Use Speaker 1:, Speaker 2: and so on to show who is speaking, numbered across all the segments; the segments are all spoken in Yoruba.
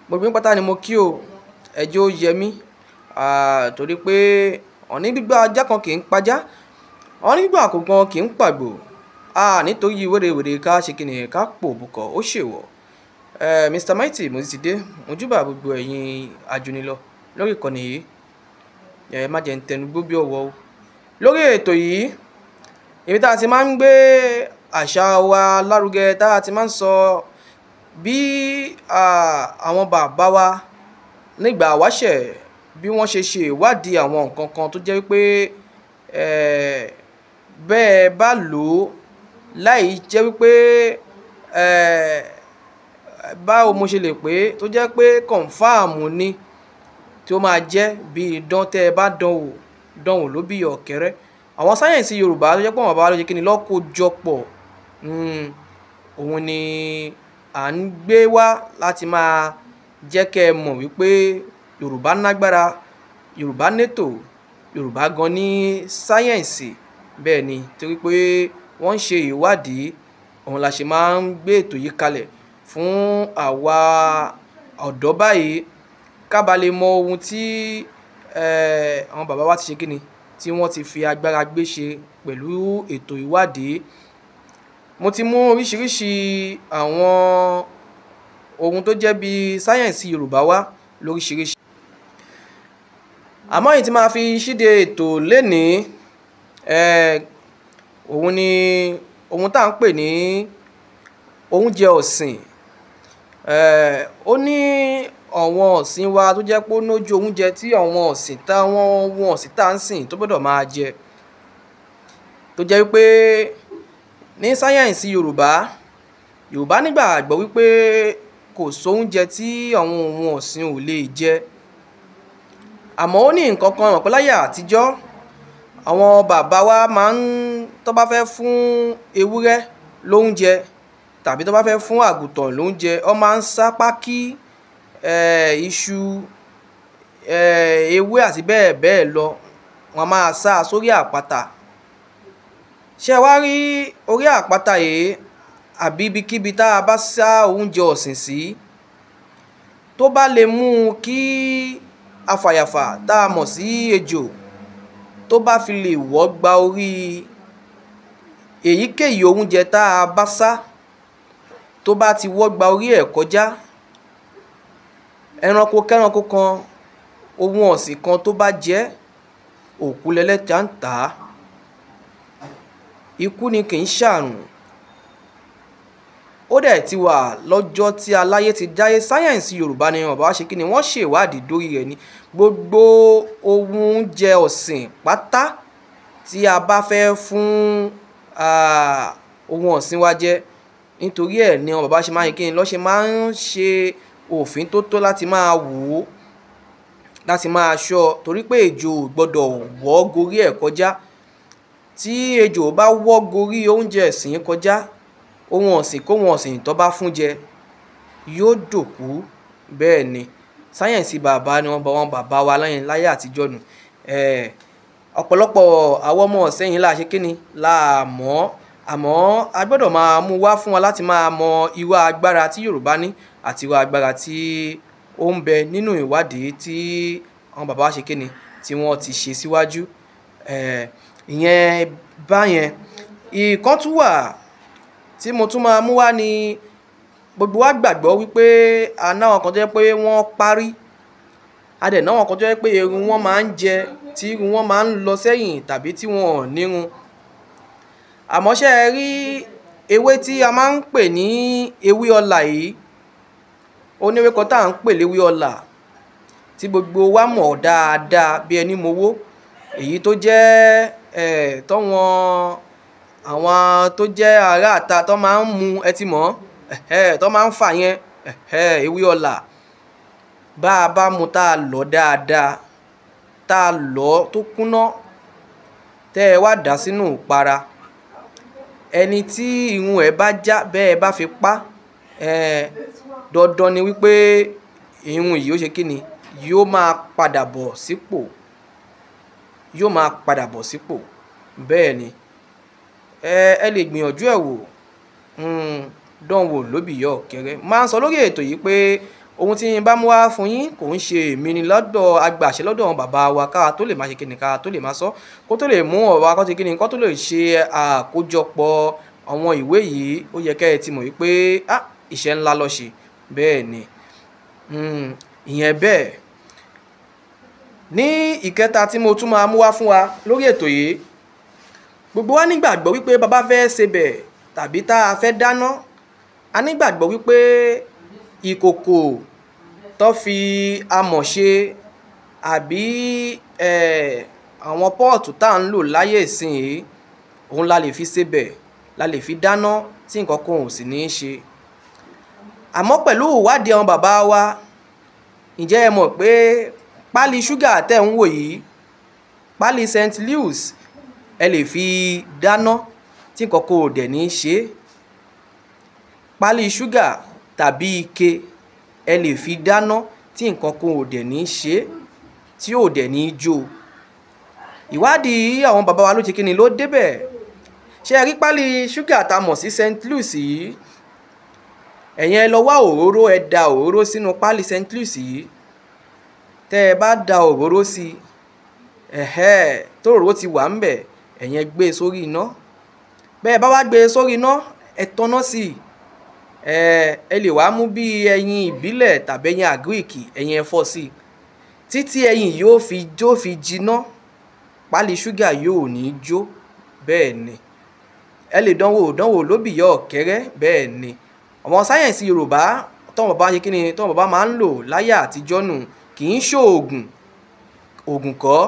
Speaker 1: Gbogbo yín pátá ni mo kí o, ẹjọ́ ó yẹ mí, torí pé ọ̀ní gbígbá ajá kan kì í pajá, ọ̀ní gbígbá àkókò kan kì í pàgbò. Nítorí wèrèwèrè ká ṣe kí ni ká pò bùkọ̀ ó ṣèwọ̀. Mr Mighty mo ti dé, mojúbà gbogbo ẹ̀yin ajúnilọ lórí ìkànnì yìí. Ẹ má jẹ́ ń tẹnugbó bí ọ̀wọ́ o. Lórí ètò yìí, ibi tá a ti máa ń gbé àṣà wa lárugẹ, tá a ti máa ń sọ bí àwọn bàbá wa nígbà wáṣẹ̀ bí wọ́n ṣe ṣe ìwádìí àwọn nǹkan kan tó jẹ́ wípé bẹ́ẹ̀ bá lò ó láì jẹ́ wípé báwo mo ṣe lè pé tó jẹ́ pé kọ̀ǹfàmù ni tí ó máa jẹ́ bí idán tẹ́ ẹ bá dán wò dán wò ló bí ọ̀kẹ́rẹ́. Àwọn sáyẹ̀nsì Yorùbá tó jẹ́ pé àwọn bàbá wa ló ṣe kí ni lọ́ kó jọ pọ̀, òun ni à ń gbé wá láti máa jẹ́ kẹ́ ẹ mọ̀ wípé Yorùbá nágbára, Yorùbá nétò, Yorùbá gan ní sáyẹ̀nsì. Bẹ́ẹ̀ ni, torí pé wọ́n ń ṣe ìwádìí, òun la ṣe máa ń gbé ètò yìí kalẹ̀ fún àwa ọ̀dọ́ báyìí ká ba lè mọ ohun tí àwọn bàbá wa ti ṣe kí ni tí wọ́n ti fi agbára gbé ṣe pẹ̀lú ètò ìwádìí. Mo ti mú oríṣiríṣi àwọn ohun tó jẹ́ bí sáyẹ̀nsì Yorùbá wá lóríṣiríṣi. Àmọ́ èyí tí màá fi ṣíde ètò lénìí, òun ni ohun tá à ń pè ní oúnjẹ ọ̀sìn. Ó ní àwọn ọ̀sìn wa tó jẹ́ pé ó nójú oúnjẹ tí àwọn ọ̀sìn táwọn ohun ọ̀sìn tá ń sìn tó gbọ́dọ̀ máa jẹ. Tó jẹ́ wípé ní sáyẹ̀nsì Yorùbá, Yorùbá nígbàgbọ́ wípé kò sóúnjẹ tí àwọn ohun ọ̀sìn ò lè jẹ. Àmọ́ ó ní nǹkan kan mọ̀ pé láyé àtijọ́, àwọn bàbá wa máa ń tó bá fẹ́ fún ewúrẹ́ lóúnjẹ tàbí tó bá fẹ́ fún àgùntàn lóúnjẹ, wọ́n máa ń sá pákí, iṣu, ewé àti bẹ́ẹ̀ bẹ́ẹ̀ lọ. Wọ́n máa sá sórí àpáta. Ṣé ẹ wá rí orí àpáta yìí àbí ibikíbi tá a bá sá oúnjẹ ọ̀sìn sí, tó bá lè mú kí afàyàfà tá a mọ̀ sí ejò tó bá fi lè wọ́ gba orí èyíkéyìí oúnjẹ tá a bá sá, tó bá ti wọ́ gba orí ẹ̀ kọjá, ẹranko kẹ́ranko kan, ohun ọ̀sìn kan tó bá jẹ, òkú lẹlẹ́ja ń tà á. Ikú ni kì í ṣàrùn. Ó dẹ̀ ti wà lọ́jọ́ tí aláyé ti dáyé. Sáyẹ̀nsì Yorùbá ni bàbá wa ṣe kí ni wọ́n ṣe ìwádìí dórí rẹ̀ ni. Gbogbo ohun oúnjẹ ọ̀sìn pátá tí a bá fẹ́ fún ohun ọ̀sìn wa jẹ, nítorí ẹ̀ ni àwọn bàbá ṣe máa ń kí ni lọ́ ṣe máa ń ṣe òfin tó tó láti máa wò ó, láti máa ṣọ́, torí pé ejò ò gbọdọ̀ wọ́ gorí ẹ̀ kọjá. Tí ejò bá wọ́ gorí oúnjẹ ọ̀sìn kọjá, ohun ọ̀sìn kóhun ọ̀sìn tó bá fún jẹ yóò dòkú. Bẹ́ẹ̀ ni, sáyẹ̀nsì bàbá ni wọ́n bá wọn bàbá wa láyé àtijọ́ nù. Ọ̀pọ̀lọpọ̀ àwọn ọmọ ọ̀sẹ̀yìn là ṣe kí ni là mọ̀. Àmọ́ a gbọdọ̀ máa mú wá fún wa láti máa mọ irú agbára tí Yorùbá ní àti irú agbára tí ó ń bẹ nínú ìwádìí tí àwọn bàbá wa ṣe kí ni tí wọ́n ti ṣe síwájú. Ìyẹn báyẹn. Ìkan tún wà tí mo tún máa mú wá ni gbogbo wa gbàgbọ́ wípé a ná àwọn kan tó jẹ́ pé wọ́n parí. A dẹ̀ ná àwọn kan tó jẹ́ pé irun wọn máa ń jẹ, tí irun wọn máa ń lọ sẹ́yìn tàbí tí wọ́n ò nírun. Àmọ́ ṣé ẹ rí ewé tí a máa ń pè ní ewé ọlà yìí? Ó ní ewé kan tá à ń pè léwé ọlà tí gbogbo wa mọ̀ dáadáa bí ẹni mowó. Èyí tó jẹ́ tọ́wọn àwọn tó jẹ́ ará àta tó máa ń mu ẹ ti mọ̀, tó máa ń fà yẹn, ewé ọlà. Bá a bá mu tá a lọ̀ dáadáa, tá a lọ̀ tó kúnná, tẹ́ ẹ wá dà sínú ìpara. Ẹni tí irun ẹ̀ bá já bẹ́ẹ̀ bá fi pa, dandan ni wípé irun yìí ó ṣe kí ni, yóò máa padà bọ̀ sípò. Yóò máa padà bọ̀ sípò. Bẹ́ẹ̀ ni. Ẹ lè gbìyànjú ẹ̀ wò. Dán wò lóbìyọ̀ ọ̀kẹ́rẹ́. Máa ń sọ lórí ètò yìí pé Ohun tí n bá mú wá fún yín kò ń ṣe èmi ni lọ́dọ̀ agbàṣẹ lọ́dọ̀ àwọn bàbá wa ká tó lè máa ṣe kíni, ká tó lè máa sọ, kó tó lè mú ọ̀rọ̀ wa kó ti kíni, kó tó lè ṣe àkójọpọ̀ àwọn ìwé yìí. Ó yẹ kẹ́ ẹ ti mọ̀ wípé iṣẹ́ ńlá ló ṣe. Bẹ́ẹ̀ ni, ìyẹn bẹ́ẹ̀. Ní ìkẹta tí mo tún máa mú wá fún wa lórí ètò yìí, gbogbo wa nígbàgbọ́ wípé bàbá fẹ́ sebẹ̀ tàbí tá a fẹ́ dáná, a nígbàgbọ́ wípé ìkòkò tó fi amọ̀ ṣe àbí àwọn pọ́ọ̀tù tá à ń lò láyé ìsìn yìí, òun la lè fi sebẹ̀, la lè fi dáná tí nǹkan kan ò sì ní í ṣe. Àmọ́ pẹ̀lú ìwádìí àwọn bàbá wa, ǹjẹ́ ẹ mọ̀ pé pálí ṣúgà tẹ̀ ń wò yìí, pálí St. Louis, ẹ lè fi dáná tí nǹkan kan ò dẹ̀ ní í ṣe. Pálí ṣúgà tàbí ike ẹ lè fi dáná tí nǹkan kan ò dẹ̀ ní í ṣe, tí ò dẹ̀ ní í jó. Ìwádìí àwọn bàbá wa ló ṣe kíni ló débẹ̀. Ṣé ẹ rí pálí ṣúgà tá a mọ̀ sí St. Louis yìí? Ẹ̀yin ẹ lọ wá òróró, ẹ da òróró sínú pálí St. Louis yìí. Tẹ́ ẹ bá da òróró sí i, tó òróró ti wà ńbẹ̀, ẹ̀yin ẹ gbé e sórí iná. Bẹ́ẹ̀ bá wá gbé e sórí iná, ẹ tanná sí i. Ẹ lè wá mú bí ẹyin ìbílẹ̀ tàbí ẹyin àgíríkì, ẹyin ẹ fọ́ sí i. Títí ẹyin yóò fi jó fi jiná, pálí ṣúgà yóò ní jó. Bẹ́ẹ̀ ni, ẹ lè dánwò dánwò lóbìyọ̀ ọ̀kẹ́rẹ́. Bẹ́ẹ̀ ni, àwọn sáyẹ̀nsì Yorùbá tọ́wọ́n bàbá ṣe kíni, tọ́wọ́n bàbá máa ń lò láyé àtijọ́ nù, kì í ṣoògùn, ògùn kọ́.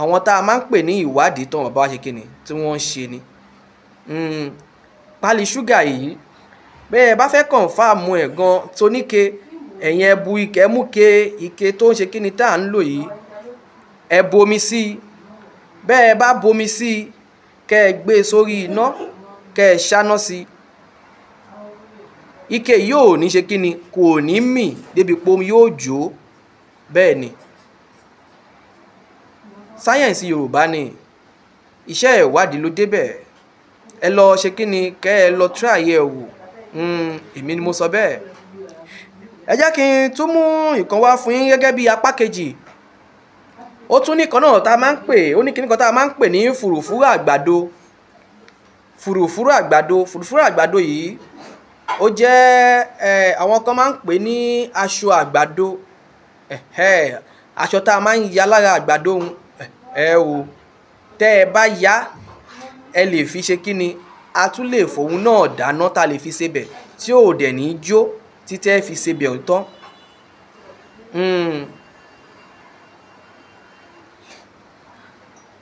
Speaker 1: Àwọn tá a máa ń pè ní ìwádìí tọ́wọ́n bàbá ṣe kíni tí wọ́n ń ṣe ni. Pálí ṣúgà yìí, bẹ́ẹ̀ bá fẹ́ kọ̀nfàmù ẹ̀ gan tóníke, ẹ̀yin ẹ bu ike, ẹ mú ke ike tó ń ṣe kíni tá à ń lò yìí, ẹ bomi sí i. Bẹ́ẹ̀ bá bomi sí i, kẹ́ ẹ gbé e sórí iná, kẹ́ ẹ ṣáná sí i. Ike yóò ní ṣe kíni, kò ní mì débi pé omi yóò jó. Bẹ́ẹ̀ ni, sáyẹ̀nsì Yorùbá ni, iṣẹ́ ìwádìí ló débẹ̀. Ẹ lọ ṣe kíni, kẹ́ ẹ lọ try ẹ wò. Èmi ni mo sọ bẹ́ẹ̀. Ẹ jẹ́ kí n tún mú ìkan wá fún yín gẹ́gẹ́ bí apá kejì. Ó tún ní kan náà tá a máa ń pè, ó ní kíní kan tá a máa ń pè ní fùrùfúrú àgbàdo. Fùrùfúrú àgbàdo, fùrùfúrú àgbàdo yìí, ó jẹ́ àwọn kan máa ń pè ní aṣọ àgbàdo. Aṣọ tá a máa ń ya lára àgbàdo òun, o tẹ́ ẹ bá ya, ẹ lè fi ṣe kíni, a tún lè fòun náà dáná tá a lè fi sebẹ̀ tí ò dẹ̀ ní jó títẹ́ fi sebẹ̀ tán.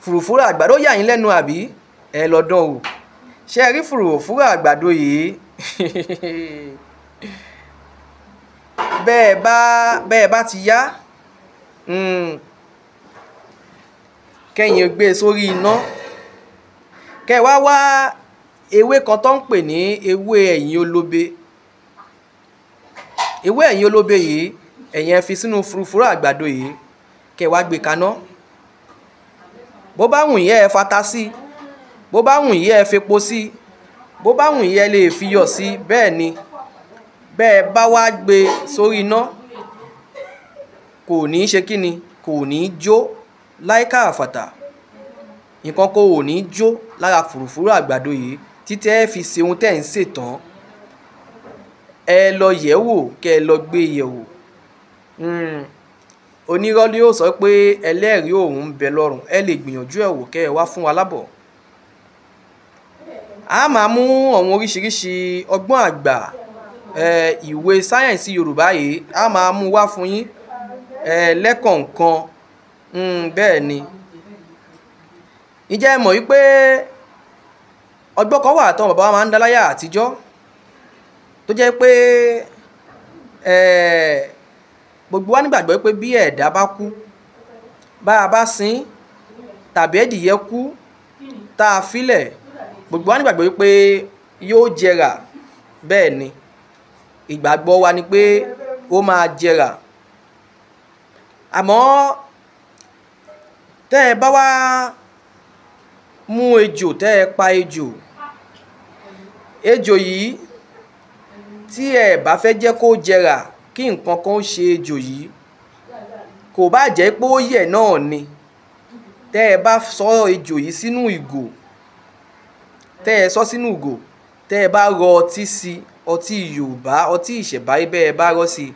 Speaker 1: Fùrùfúrú àgbàdo yà yín lẹ́nu àbí? Ẹ lọ dán o. Ṣé ẹ rí fùrùfúrú àgbàdo yìí? Bẹ́ẹ̀ bá ti yá, kẹ́yìn gbé e sórí iná. Kẹ́ wá wá ewé kan tó ń pè ní ewé ẹ̀yìn olóbe. Ewé ẹ̀yìn olóbe yìí, ẹ̀yin ẹ fi sínú fùrùfúrú àgbàdo yìí, kẹ́ wá gbé kaná. Bó bá wù yín ẹ fata sí, bó bá wù yín ẹ fepo sí, bó bá wù yín ẹ lè fi yọ̀ sí. Bẹ́ẹ̀ ni, bẹ́ẹ̀ bá wá gbé sórí iná, kò ní ṣe kíni, kò ní jó láìka àfàtà. Nǹkan kò ní jó lára fùrùfúrú àgbàdo yìí títẹ́ ẹ fi ṣe ohun tẹ́ ẹ̀ ń sè tán. Ẹ lọ yẹ̀ wò, kẹ́ ẹ lọ gbé yẹ̀ wò. Onírọ́ ni yóò sọ pé ẹlẹ́rìí òun ń bẹ lọ́run. Ẹ lè gbìyànjú ẹ̀ wò kẹ́ ẹ wá fún wa lábọ̀. A máa mú àwọn oríṣiríṣi ọgbọ́n àgbà, ìwé sáyẹ̀nsì Yorùbá yìí, a máa mú wá fún yín, lẹ́kọ̀ọ̀kan. Bẹ́ẹ̀ ni. Ǹjẹ́ ẹ mọ̀ wípé ọgbọ́n kan wà tán bàbá wa máa ń dá láyé àtijọ́, tó jẹ́ pé gbogbo wa nígbàgbọ́ pé bí ẹ̀dá bá kú, bá a bá sin tàbí ẹ̀dìyẹ kú tá a filẹ̀, gbogbo wa nígbàgbọ́ pé yóò jẹrà. Bẹ́ẹ̀ ni, ìgbàgbọ́ wa ni pé ó máa jẹrà. Àmọ́ tẹ́ ẹ bá wá mú ejò, tẹ́ ẹ pa ejò, ejò yìí Tí ẹ bá fẹ́ jẹ́ kó jẹrà kí nǹkan kan ṣe ejò yìí, kò bá jẹ́ pé ó yẹ̀ náà ni, tẹ́ ẹ bá sọ ejò yìí sínú ìgò, tẹ́ ẹ sọ sínú ìgò, tẹ́ ẹ bá rọ ọtí sí, ọtí Yorùbá, ọtí ìṣẹ̀báyé, bẹ́ẹ̀ bá rọ sí,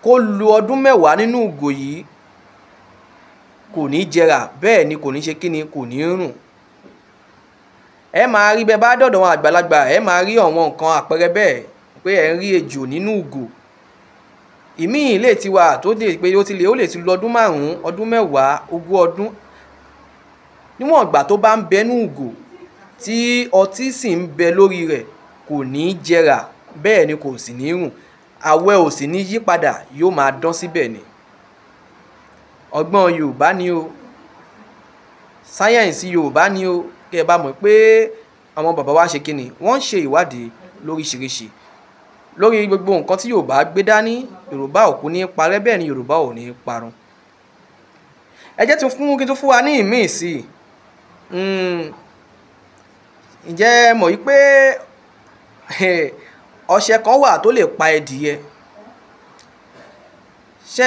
Speaker 1: kó lu ọdún 10 nínú ìgò yìí, kò ní jẹrà, bẹ́ẹ̀ ni kò ní ṣe kíni, kò ní rùn. Ẹ máa rí bẹ́ẹ̀ bá dọ̀dọ̀ àwọn àgbàlagbà, ẹ máa rí àwọn nǹkan àpẹẹrẹ bẹ́ẹ̀ pé ẹ ń rí ejò nínú ìgò. Ìmíì lè ti wà tó dé pé ó lè ti lu ọdún 5, ọdún 10, 20 ọdún. Níwọ̀n ìgbà tó bá ń bẹ nínú ìgò tí ọtí sì ń bẹ lórí rẹ̀, kò ní jẹrà, bẹ́ẹ̀ ni kò sì ní rùn, àwẹ̀ ò sì ní yí padà, yóò máa dán síbẹ̀ ni. Ọgbọ́n Yorùbá ni o, sáyẹ̀nsì Yorùbá ni o. Kí ẹ bá mọ̀ pé àwọn bàbá wa ṣe kíni, wọ́n ń ṣe ìwádìí lóríṣiríṣi lórí gbogbo nǹkan tí Yorùbá gbé dání. Yorùbá ò kú ní parẹ́, bẹ́ẹ̀ ni Yorùbá ò ní parun. Ẹ jẹ́ tún fún kí n tún fún wa ní ìmíì sí i. Ǹjẹ́ ẹ mọ̀ wípé ọṣẹ kan wà tó lè pa ẹdìyẹ? Ṣé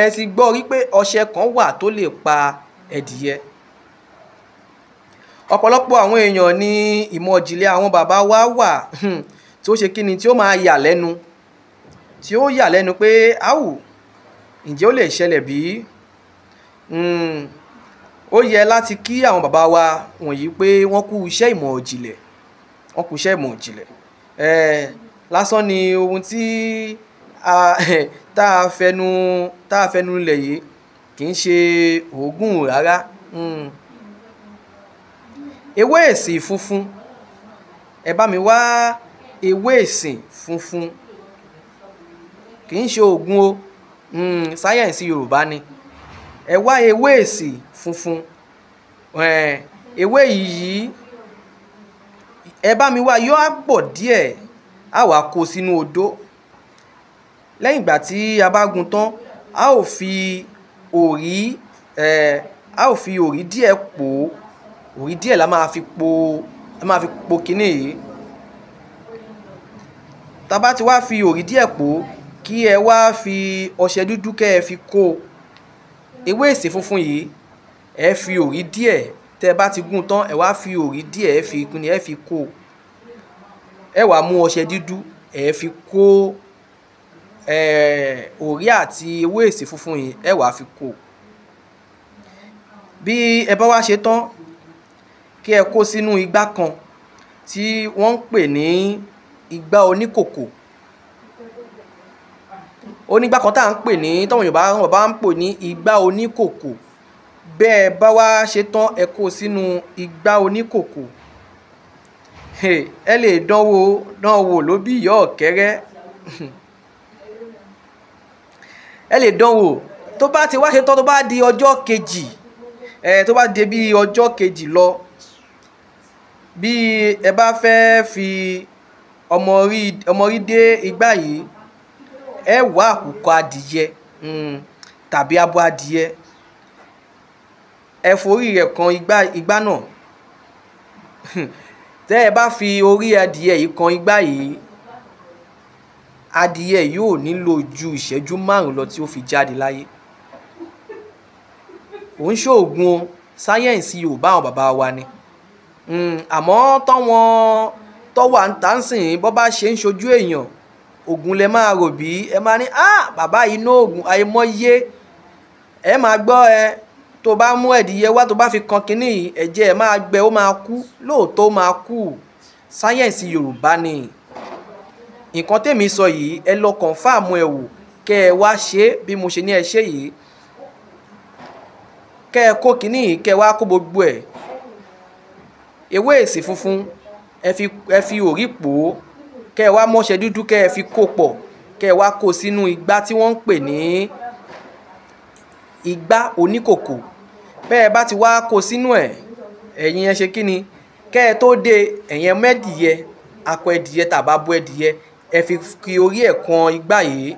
Speaker 1: ẹ ti gbọ́ rí pé ọṣẹ kan wà tó lè pa ẹdìyẹ? Ọ̀pọ̀lọpọ̀ àwọn èèyàn ní ìmọ̀ ìjìnlẹ̀ àwọn bàbá wa wà tí ó ṣe kíni, tí ó máa yà lẹ́nu, tí ó yà lẹ́nu pé áwù, ǹjẹ́ ó lè ṣẹlẹ̀ bí? Ó yẹ láti kí àwọn bàbá wa wọ̀nyí pé wọ́n kú iṣẹ́ ìmọ̀ ìjìnlẹ̀, wọ́n kú iṣẹ́ ìmọ̀ ìjìnlẹ̀. Lásán ni ohun tí tá a fẹnu lẹ̀ yìí kì í ṣe òógùn rárá. Ewé èsì funfun, ẹ bá mi wá ewé èsì funfun, kì í ṣe òògùn o, sáyẹ̀nsì Yorùbá ni. Ẹ wá ewé èsì funfun, ewé yìí ẹ bá mi wá, yóò á pọ̀ díẹ̀, á wá kó sínú odó. Lẹ́yìn ìgbà tí a bá gun tán, a ó fi òrí, a ó fi òrí díẹ̀ pò ó. Òrí díẹ̀ la máa fi po, la máa fi po kíní yìí. Tá bá ti wá fi òrí díẹ̀ pò ó, kí ẹ wá fi ọṣẹ dúdú kẹ́ ẹ fi kó ewé èsì funfun yìí. Ẹ fi òrí díẹ̀, tẹ́ bá ti gún tán, ẹ wá fi òrí díẹ̀, ẹ fi kíni, ẹ fi kó. Ẹ wá mú ọṣẹ dúdú, ẹ fi kó, òrí àti ewé èsì funfun yìí, ẹ wá fi kó. Bí ẹ bá wá ṣe tán, kí ẹ kó sínú igbá kan tí wọ́n ń pè ní igbá oníkòkò. Onígbá kan tá à ń pè ní, táwọn Yorùbá wọn bá ń pè ní igbá oníkòkò. Bẹ́ẹ̀ bá wá ṣe tán, ẹ kó sínú igbá oníkòkò. Ẹ lè dánwò ló bí ìyá ọ̀kẹ́rẹ́. Ẹ lè dánwò. Tó bá ti wá ṣe tán, tó bá di ọjọ́ kejì, tó bá di bí ọjọ́ kejì lọ, bí ẹ bá fẹ́ fi ọmọ rí dé igbá yìí, ẹ wá àkùkọ adìyẹ, tàbí abo adìyẹ, ẹ forí rẹ̀ kan igbá náà. Tẹ́ ẹ bá fi orí adìyẹ yìí kan igbá yìí, adìyẹ yóò nílò ju ìṣẹ́jú 5 lọ tí ó fi jáde láyé. Kò ń ṣoògùn o, sáyẹ̀nsì Yorùbá àwọn bàbá wa ni. Àmọ́ tọ́wọ́n tọ́wà ń tà ń sìn, bọ́ bá ṣe ń ṣojú èèyàn, ògùn lẹ máa rò bí, ẹ máa ní, ah, bàbá yìí ní ògùn àìmọye. Ẹ máa gbọ́ ẹ, tó bá mú ẹdìyẹ wá, tó bá fi kan kinní yìí, ẹ̀jẹ̀ ẹ máa gbẹ, ó máa kú. Lóòótọ́ ó máa kú. Sáyẹ̀nsì Yorùbá ni. Nǹkan tèmi sọ yìí, ẹ lọ kọ̀nfàmù ẹ wò, kẹ́ ẹ wá ṣe bí mo ṣe ní ẹ ṣe yìí. Kẹ́ ẹ kó kinní yìí, kẹ́ ẹ wá kó gbogbo ẹ̀. Ewé èsì funfun, ẹ fi òrí pò ó, kẹ́ ẹ wá mọ́ṣẹ dúdú, kẹ́ ẹ fi kó pọ̀, kẹ́ ẹ wá kó sínú igbá tí wọ́n ń pè ní igbá oníkòkò. Bẹ́ẹ̀ bá ti wá kó sínú ẹ̀, ẹ̀yin ẹ ṣe kíni, kẹ́ ẹ tó dé, ẹ̀yin ẹ mẹ́dìyẹ, akọ ẹdìyẹ tàbí abo ẹdìyẹ, ẹ fi kí orí ẹ̀ kan igbá yìí.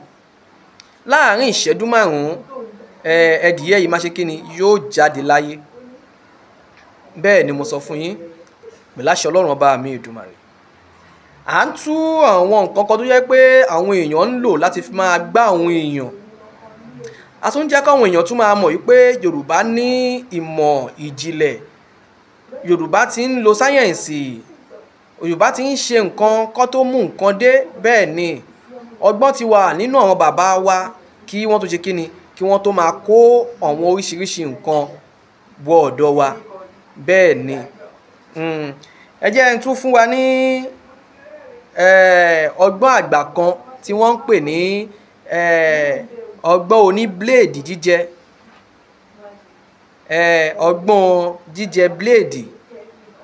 Speaker 1: Láàárín ìṣẹ́jú 5, ẹdìyẹ yìí máa ṣe kíni, yóò jáde láyé. Bẹ́ẹ̀ ni mo sọ fún yín, pẹ̀lú àṣẹ Ọlọ́run ọba mi Èdùmàrè. À ń tú àwọn nǹkan kan tó jẹ́ pé àwọn èèyàn ń lò láti fi máa gbá àwọn èèyàn. A tún jẹ́ káwọn èèyàn tún máa mọ̀ wípé Yorùbá ní ìmọ̀ ìjìnlẹ̀, Yorùbá ti ń lo sáyẹ̀nsì, Yorùbá ti ń ṣe nǹkan kó tó mú nǹkan dé. Bẹ́ẹ̀ ni ọgbọ́n ti wà nínú àwọn bàbá wa kí wọ́n tó ṣe kíni, kí wọ́n tó máa kó àwọn oríṣiríṣi nǹkan wọ ọ̀dọ̀ wa. Bẹ́ẹ̀ ni ẹ jẹ́ n tún fún wa ní ọgbọ́n àgbà kan tí wọ́n ń pè ní ọgbọ́n oní bíléèdì jíjẹ, ọgbọ́n jíjẹ bíléèdì.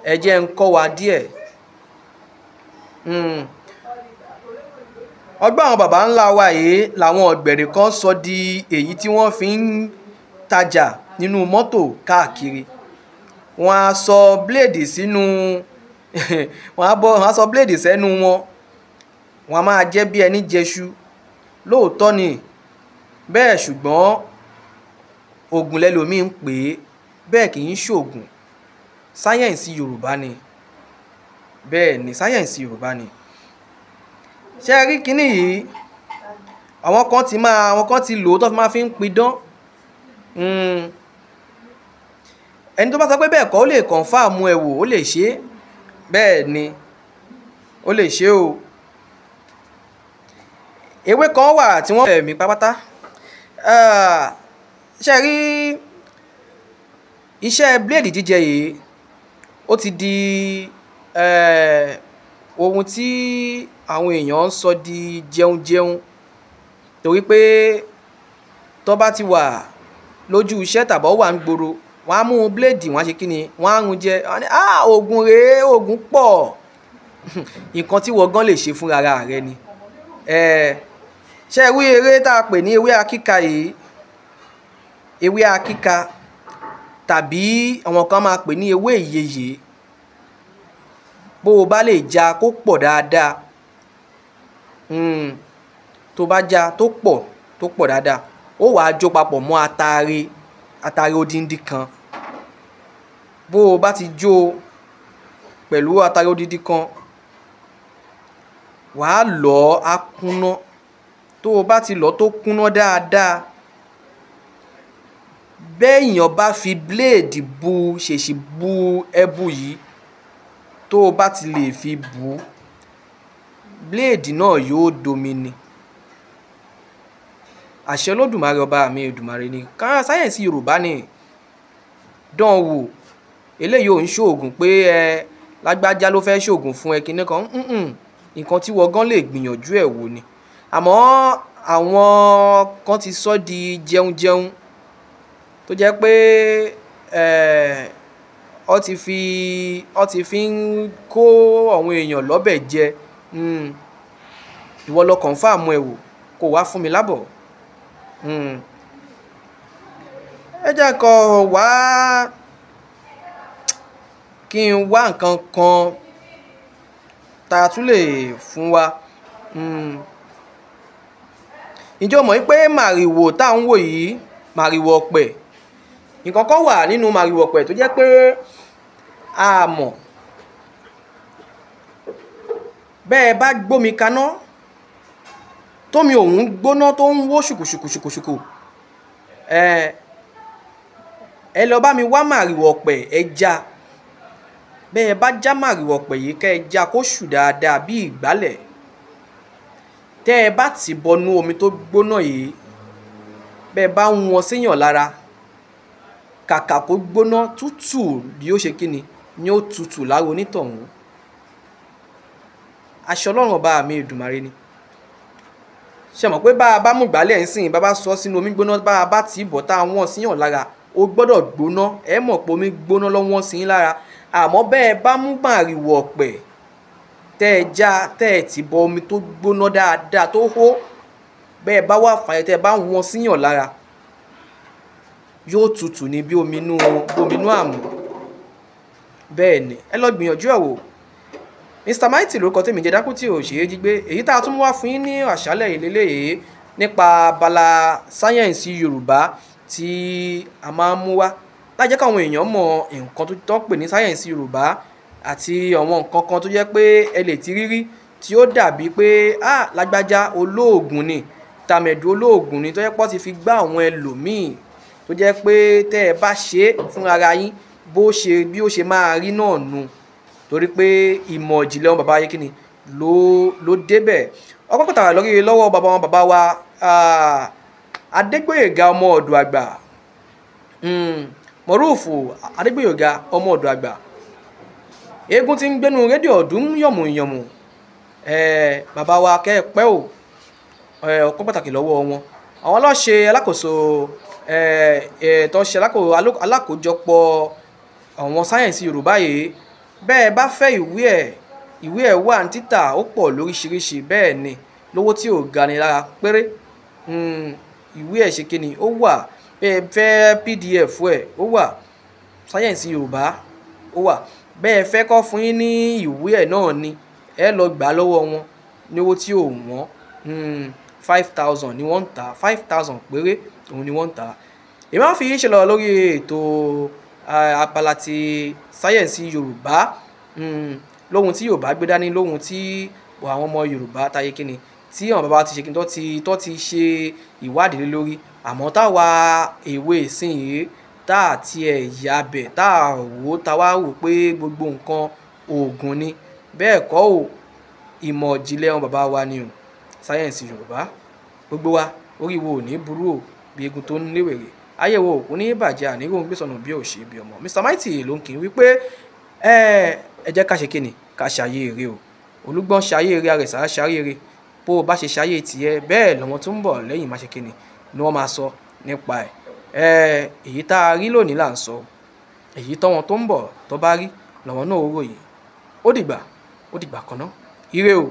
Speaker 1: Ẹ jẹ́ n kọ́ wa díẹ̀. Ọgbọ́n àwọn baba ńlá wa yìí làwọn ọ̀gbẹ̀rì kan sọ di èyí tí wọ́n fi ń tajà nínú mọ́tò káàkiri. Wọ́n á sọ bíléèdì sínú wọ́n á sọ bíléèdì sẹ́nu wọn, wọ́n á máa jẹ́ bí ẹni jẹṣu. Lóòótọ́ ni bẹ́ẹ̀, ṣùgbọ́n ògùn lẹ́lòmíì ń pè é, bẹ́ẹ̀ kì í ṣògùn. Sáyẹ̀nsì Yorùbá ni. Bẹ́ẹ̀ ni, sáyẹ̀nsì Yorùbá ni. Ṣé ẹ rí kinní yìí? Àwọn kan ti máa, àwọn kan ti lò ó tó fi máa fi ń pidán. Ẹni tó bá sọ pé bẹ́ẹ̀ kọ́, ó lè kọ̀nfàmù ẹ̀ wò, ó lè ṣe é. Bẹ́ẹ̀ ni, ó lè ṣe o. Ewé kan wà tí wọ́n fẹ̀ mí pátápátá. Ṣé ẹ rí iṣẹ́ bíléèdì jíjẹ yìí? Ó ti di ohun tí àwọn èèyàn ń sọ di jẹun jẹun, torí pé tó bá ti wà lójú iṣẹ́ tàbí ó wà ń gbòòrò, wọ́n á mú bíléèdì, wọ́n á ṣe kíni, wọ́n á run jẹ, wọ́n á ní ah, ògùn rèé, ògùn pọ̀. Nǹkan tí wọ́n gan lè ṣe fún ara rẹ ni. Ṣé ẹ rí eré tá a pè ní ewé akíka yìí? Ewé akíka tàbí àwọn kan máa pè ní ewé ìyeyè. Bó o bá lè ja kó pọ̀ dáadáa, tó bá ja tó pọ̀, tó pọ̀ dáadáa, ó wàá jó papọ̀ mọ́ atare, atare odindi kan. Bó o bá ti jó pẹ̀lú atare odindi kan, wàá lọ̀ á kúnná. Tó o bá ti lọ̀ tó kúnná dáadáa, bẹ́ẹ̀yàn bá fi bíléèdì bu ṣèṣì bu ẹbu yìí, tó o bá ti lè fi bù, bíléèdì náà yóò domi ni. Àṣẹ Olódùmarè ọba mi Èdùmàrè ni. Ká sáyẹ̀nsì Yorùbá ni. Dán wò. Eléyìí ò ń ṣòògùn pé ẹ lágbájá ló fẹ́ ṣòògùn fún ẹ kinní kan. Nǹkan tí wọ́n gan lè gbìyànjú ẹ̀ wò ni. Àmọ́ àwọn kan ti sọ di jẹun jẹun, tó jẹ́ pé ó ti fi ń kó àwọn èèyàn lọ́bẹ̀ jẹ. Ìwọ lọ kọ̀nfàmù ẹ̀ wò, kó wá fún mi lábọ̀. Ẹ jẹ́ kó wá kí n wá nǹkan kan tá a tún lè fún wa. Ǹjẹ́ o mọ̀ wípé màrìwò tá ń wò yìí, màrìwò ọ̀pẹ, nǹkan kan wà nínú màrìwò ọ̀pẹ tó jẹ́ pé a mọ̀. Bẹ́ẹ̀ bá gbómi kaná, tómi òun gbóná tó ń wó ṣùkùṣùkùṣùkùṣùkù, ẹ lọ bá mi wá màrìwò ọ̀pẹ, ẹ já. Bẹ́ẹ̀ bá já màrìwò ọ̀pẹ yìí, kẹ́ ẹ já kó ṣù dáadáa bí ìgbálẹ̀. Tẹ́ ẹ bá ti bọnú omi tó gbóná yìí, bẹ́ẹ̀ bá ń wọn séyàn lára, kàkà kó gbóná tútù ni ó ṣe kíni, ni ó tutù lára onítọ̀hún. Àṣẹ Ọlọ́run ọba mi Èdùmàrè ni. Ṣé mọ̀ pé bá a bá mú ìgbálẹ̀ ń sìn, bá a bá sọ sínú omi gbóná, bá a bá ti bọ̀ tá a wọ́n síyàn lára, ó gbọ́dọ̀ gbóná. Ẹ mọ̀ pé omi gbóná ló wọ́n sí lára. Àmọ́ bẹ́ẹ̀ bá mú màrìwò ọ̀pẹ, tẹ́ ẹ já, tẹ́ ẹ ti bọ omi tó gbóná dáadáa tó hó, bẹ́ẹ̀ bá wà fàyè, tẹ́ ẹ bá wọ́n síyàn lára, yóò tutù ní bí omi inú, omi inú àmù. Bẹ́ẹ̀ ni, ẹ lọ gbìyànjú ẹ̀ wò. Mr. Mighty lórúkọ tèmi jẹ́, dákú tí ò ṣe é jí gbé. Èyí tá a tún mú wá fún yín ní àṣálẹ̀ yìí léléyìí nípa abala sáyẹ̀nsì Yorùbá tí a máa ń mú wá láti jẹ́ káwọn èèyàn mọ nǹkan tó tọ́ pè ní sáyẹ̀nsì Yorùbá àti àwọn nǹkan kan tó jẹ́ pé ẹ lè ti rí rí tí ó dàbí pé ah lágbájá olóògùn ni, tàmẹ̀dù olóògùn ni, tó jẹ́ pé wọ́n ti fi gbá àwọn ẹlòmíì, tó jẹ́ pé tẹ́ ẹ bá ṣe é fún ara yín bó ṣe bí ó ṣe máa rí náà nu, torí pé ìmọ̀ ìjìnlẹ̀ wọn bàbá yé kíni ló débẹ̀. Ọpẹ́ pàtàkì lórí lọ́wọ́ bàbá wọn bàbá wa Adégbóyèga ọmọ ọ̀dọ̀ àgbà, Mọ̀rúùfù Adégbóyèga ọmọ ọ̀dọ̀ àgbà, eégún tí ń gbénu rédíò ọdún yànmùyànmù, bàbá wa kẹ́ ẹ pẹ́ o, ọpẹ́ pàtàkì lọ́wọ́ wọn. Àwọn ló ṣe alákòóso tó ṣe alákòójọpọ̀ àwọn sáyẹ̀nsì Yorùbá yìí. Bẹ́ẹ̀ bá fẹ́ ìwé ẹ̀, ìwé ẹ̀ wà ní títà, ó pọ̀ lóríṣiríṣi, bẹ́ẹ̀ ni lówó tí ò ga ni lára péré. Ìwé ẹ̀ ṣe kíni ó wà, bẹ́ẹ̀ fẹ́ PDF ẹ̀ ó wà, sáyẹ̀nsì Yorùbá ó wà, bẹ́ẹ̀ fẹ́ kọ́ fún yín ní ìwé ẹ̀ náà ni ẹ lọ gbà lọ́wọ́ wọn ní owó tí ò wọ́n. 5,000 ni wọ́n ń tà, 5,000 péré òun ni wọ́n ń tà. Èmi máa ń fi ṣe lọ lórí ètò abala ti sáyẹ̀nsì Yorùbá, lóhun tí Yorùbá gbé dání, lóhun tí àwọn ọmọ Yorùbá táyé kíni tí àwọn bàbá ti ṣe kíni tó ti ṣe ìwádìí lé lórí, àmọ́ táwa èwe ìsìn yìí tá à tiẹ̀ yà bẹ̀, tá à wò, tá wá wò pé gbogbo nǹkan oògùn ni. Bẹ́ẹ̀ kọ́ o, ìmọ̀ ìjìnlẹ̀ àwọn bàbá wa ni o, sáyẹ̀nsì Yorùbá. Gbogbo wa orí wo ò ní burú o, bí egun tó ń léwèrè, ayé wo ò ní bàjẹ́, àní ròhún gbé sọnù bí ò ṣe bí ọmọ. Mr Mighty ló ń kí wípé ẹ jẹ́ ká ṣe kíni, ká ṣayé eré o. Olúgbọ́n ṣayé eré, Àrẹ̀sà ṣayé eré. Bó o bá ṣe ṣayé tiẹ̀ bẹ́ẹ̀ lọ́mọ tó ń bọ̀ lẹ́yìn máa ṣe kíni ni wọ́n máa sọ nípa ẹ̀. Èyí tá a rí lónìí là ń sọ, èyí tọ́wọn tó ń bọ̀ tó bá rí lọ́wọ́ náà ó ròyìn. Ó dìgbà, ó dìgbà kan ná. Ire o.